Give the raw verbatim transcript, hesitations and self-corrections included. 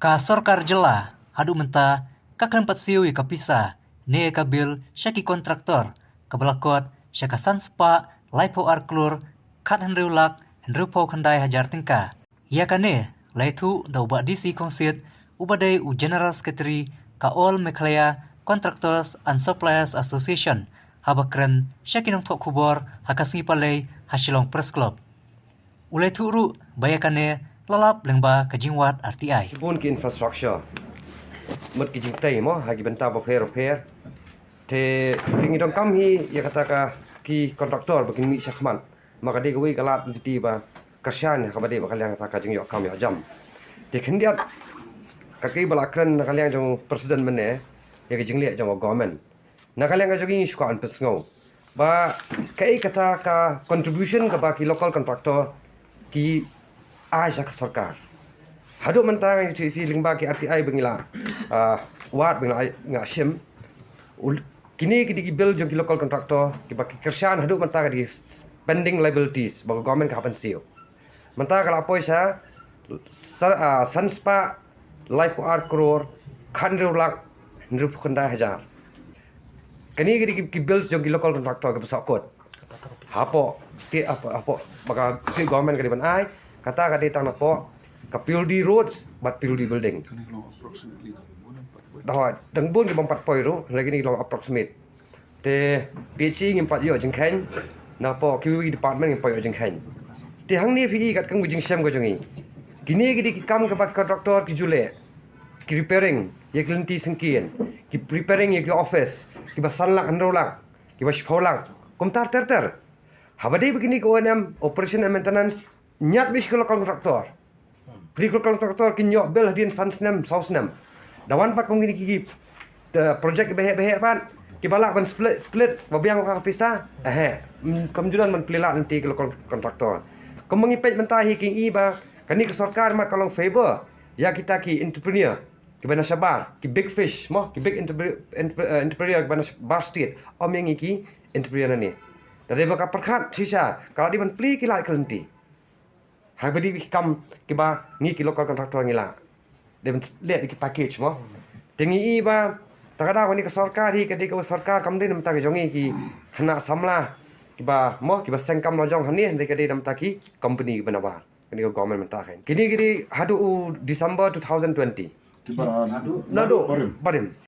Ka sorkar jylla haduh mynta ka khlem pat siew ïa ka pisa ne ka bill sha ki kontraktor kaba la kot sha ka san spah laiphew ar klur khat hynriew lak hynriewphew khyndai hajar tyngka. Ïa kane la ïathuh da u Bah D C Khongsiet uba dei u General Secretary ka All Meghalaya Contractors and Suppliers Association haba kren sha ki nongthoh khubor ha ka sngi Palei ha Shillong Press Club. U la ïathuh ruh ba ïa kane la lap lyngba ka jingwad R T I. Shibun ki infrastructure, mut ki jingtei mo ha ki bynta bapher bapher. Te te ngi donkam hi ïa kata ka ki kontraktor ba kin mih shakhmat. Ma ka dei kawei ka lad lynti ba kyrshan ha kaba dei ba ka liang kata ka jingïoh kam ïoh jam. Te khyndiat ka kaei ba la kren na ka liang jong president mynne ïa ka jingleh jong ka government. Na ka liang ka jong ngi shu kwah ban pynsngew ba kaei kata ka contribution kaba ki local contractor ki ai sha ka sorkar. Haduh mynta nga ïathuh ïa phi lyngba ki R T I ba ngi la, ah, wad ba ngi la, ngi la shim. Ul-, kine ki dei ki bill jong ki local contractor kiba ki kyrshan haduh mynta ka dei pending liabilities ba ka government ka hap ban siew. Mynta ka la poi sha sa-, ah, san spah laiphew ar klur khat hynriew lak hynriewphew khyndai hajar. Kane ka dei ki, ki bills jong ki local contractor kiba sahkut. Hapoh state, hapoh, hapoh ba ka state government ka dei ban ai, kata ka dei tang napoh ka P W D roads bad P W D building. Dang bun ki bym pat poi ruh, lagi ni long approximate. Te P H E ngim pat ïoh jingkheiñ, napoh kiwei department ngim pat ïoh jingkheiñ. Te hangne phi i kat kam ka jingshem ka jong ngi. Kine ki dei ki kam kaba ki contractor ki ju leh. Ki repairing ïa ki lynti syngkien, ki repairing ïa ki office, kiba san lak hynriew lak, kiba shiphew lak, kumta ter ter. Haba dei ba kine ki O and M, operation and maintenance, ñiad beit sha ki local contractor. Ki local contractor kin ïoh bill hadien san snem, saw snem. Da wan pat kum kine ki, ki, eh, project kiba heh ba heh pat, kiba lah ban split, split ba biang ka pisa. Eh, mm, kam ju don ban plie lad lynti ki local contractor. Kum ma ngi peit mynta hi ki i ba kane ka sorkar mat ka long favor ïa kita ki entrepreneur kiba na shabar, ki big fish mo, ki big entrepre-, entrepre-, eh, entrepreneur kiba na shabar state, ym ïa ngi ki entrepreneur ne. Da dei ba ka pyrkhat shisha ka la dei ban plie ki lad ki lynti. Haba dei ki kam kiba ngi ki local contractor ngi lah dei ban leh ki package mo. Te ngi i ba ta ka daw kane ka sorkar hi ka dei ka sorkar kam dei na bynta ka jong ngi ki khynnah samla kiba mo, kiba seng kam la jong hangne, dei ka dei na bynta ki company kiba na bar. Kane ka government mynta ka. Kine ki dei haduh u December two thousand twenty. Ki baroh. Naduh barim. Barim.